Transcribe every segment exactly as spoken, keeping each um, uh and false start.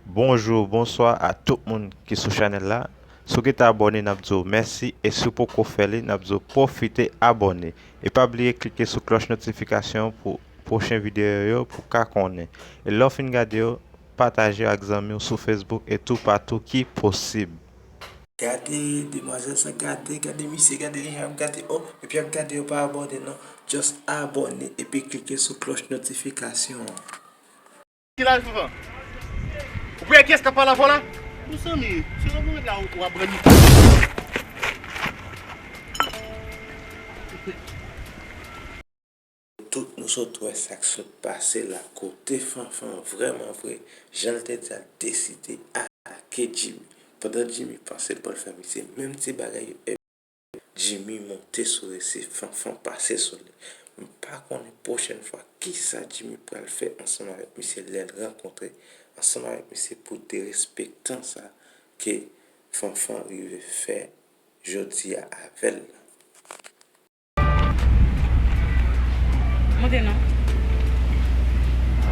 Bonjou, bonswa a tout moun ki sou chanèl la. Si w gentan abòne, n ap di w mèsi, e si w poko fè li, n ap di w pwofite abòne. E pa bliye klike sou klòch notifikasyon pou pwochen videyo yo pou w ka konnen. E lè w fin gade yo, pataje yo ak zanmi w sou Facebook e toupatou ki posib. Gade demwazèl sa, gade, gade misye, gade li jan ap gade, oh, epi ap gade yo pa abòne non. Just abòne epi klike sou klòch notifikasyon an. Ki laj fanfan? Ou konnen kiyès k ap pale avè w la? Mezanmi, se lè w ret la w ap rann li. Tout nou sot wè sa k sot pase la, kote Fanfan vrèman vre, jan l te di a, l deside atake Jimmy. Pandan Jimmy panse l pral fè misye menm ti bagay yo, Jimmy monte sou li, se Fanfan pase sou li. M pa konnen pwochèn fwa kisa Jimmy pral fè ansanm avèk misye lè l rankontre ansanm avèk misye pou derespektan sa ke Fanfan rive fè jodi a avè l la. Monte non.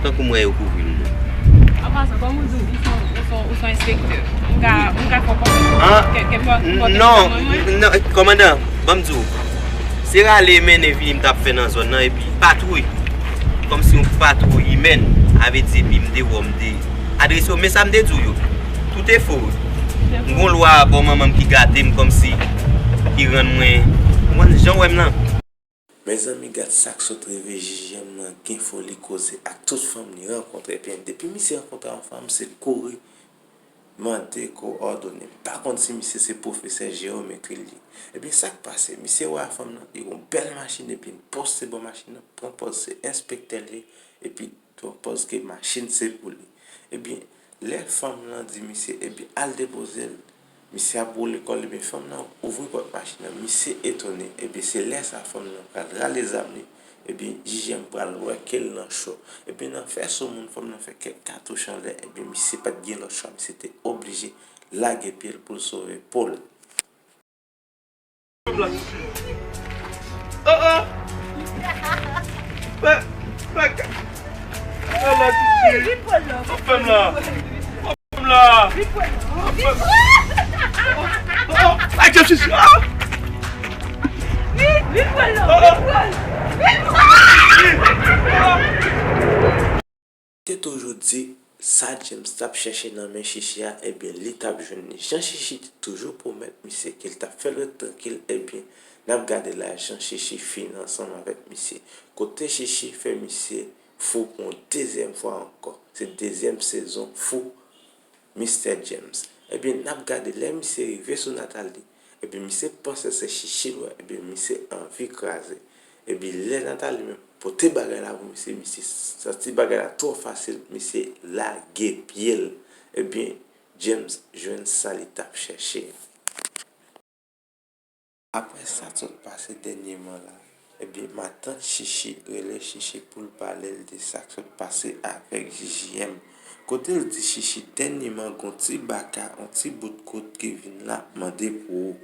Tankou m wè yo kouvri l non. An pasan, kòm ou di, ou se yon, ou se yon, ou se yon enspektè. M ka, m ka fè w konfyans. Ah, ke, ke m, m, non, mwen, mwen. Non, kòmandan, ban m di w. Se rale mennen vini m t ap fè nan zòn nan, epi patwouy. Kòmsi yon patwouy imèn, avè di, epi m de wò, m de adrese w. Men sa m te di w yo, tout e fo. M gon lwa bò manman m ki gate m kòmsi, ki rann mwen, ou konprann jan w wè m nan. Mezanmi, gad sa k sot rive, J J M nan gen foli koze ak tout fanm li rankontre. Ebyen, depi misye rankontre yon fanm, se kouri mande kowòdone. M pa konn si misye se pwofesè jewometri l ye. Ebyen, sa k pase? Misye wè fanm nan, li gon bèl machin, epi l poste bò machin nan, pran pòz se enspektè l ye, epi pran pòz ke machin se pou li. Ebyen, lè fanm nan di misye, ebyen, al depoze l, misye ap woule kò l, ebyen, fanm nan ouvri pòt machin nan, misye etone, ebyen, se lè sa a fanm nan pral rale zam li, ebyen, J J M pral wè ke l nan cho. Ebyen, nan fè sou moun, fanm nan fè kèk katouch anlè, ebyen, misye pa t gen lòt chwa, misye te oblije lage pye l pou l sove po l. Oh, oh. Fè, fè ka. Ala titi. Fè m la. Fè m la. Fè m. Oh, oh. Ay, Jezi. Ah. Oh, oh. Te toujou di sa James t ap chèche nan men Chichi a, ebyen, li t ap jwenn li. Jan Chichi te toujou pwomèt misye ke l t ap fè l ret trankil, ebyen, n ap gade la jan Chichi fini ansanm avèk misye. Kote Chichi fè misye fou pou yon dezyèm fwa ankò. Se dezyèm sezon fou Mistè James. Ebyen, n ap gade lè misye rive sou Nathalie, ebyen, misye panse se Chichi l wè, ebyen, misye anvi kraze. Ebyen, lè Nathalie menm pote bagay la pou misye, misye santi bagay la twò fasil, misye lage pye l. Ebyen, James jwenn sa li t ap chèche. Apre sa k sot pase dènyèman la, ebyen, matant Chichi rele Chichi pou l pale l de sa k sot pase avèk J J M. Kote l di Chichi dènyèman gon ti baka, on ti bout kout ki vin la mande pou ou.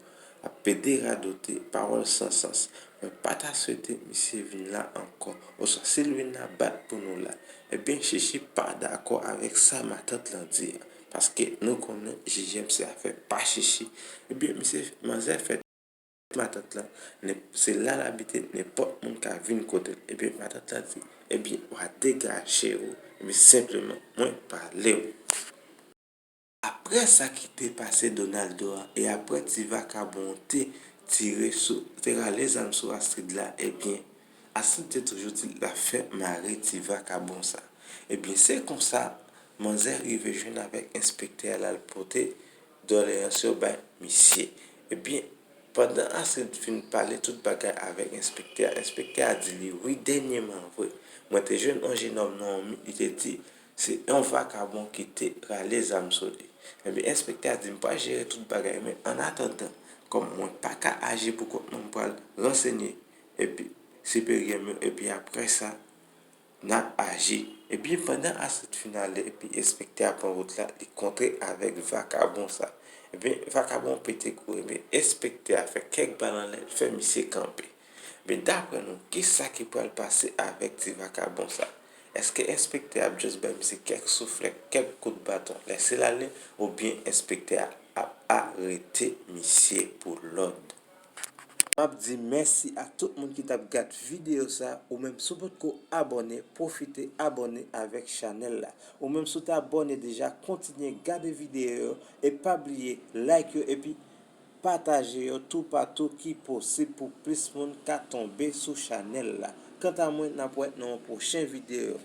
Ap pede radote, pawòl san sans. Mwen pa ta swete misye vin la ankò, oswa si l vin la bat pou nou la. Ebyen, Chichi pa dakò avèk sa matant lan di a, paske nou konnen J J M se afè pa Chichi. Ebyen, misye, manzè fè matant lan, nen-, se la l abite, nenpòt moun ka vin kote l. Ebyen, matant lan di, ebyen, w a degaje w, ebyen, senpleman, mwen pale w. Apre sa ki te pase Donaldo a, e apre ti vakabon te tire sou, te rale zam sou Astrid la, ebyen, Astrid te toujou di l ap fè mare ti vakabon sa. Ebyen, se konsa, manzè rive jwenn avèk enspektè a, l al pote doleyans yo bay misye. Ebyen, pandan Astrid fin pale tout bagay avèk enspektè a, enspektè a di li, wi, dènyèman vre, mwen te jwenn yon jenòm nan yon mi, li te di, se yon vakabon ki te rale zam sou li. Ebyen, enspektè a di, m pral jere tout bagay, men annatandan, kòm mwen pa ka aji pou kont mwen, m pral ransenye epi siperyè m yo, epi apre sa, n ap aji. Ebyen, pandan Astrid fin ale, epi enspektè a pran wout la, li kontre avèk vakabon sa. Ebyen, vakabon pete kouri, men enspektè a fè kèk bal anlè, l fè misye kanpe. Men daprè nou, kisa ki pral pase avèk ti vakabon sa? Èske enspektè a ap just bay misye kèk souflèt, kèk kout baton, lèse l ale, oubyen enspektè a ap arete misye pou lòd? M ap di mèsi a tout moun ki t ap gad videyo sa. Ou menm, si w potko abòne, pwofite abòne avèk chanèl la. Ou menm, si w te abòne deja, kontinye gade videyo yo e pa bliye like yo epi pataje yo toupatou ki posib pou plis moun ka tonbe sou chanèl la. Kanta mwen, n ap wè nan yon pwochen videyo.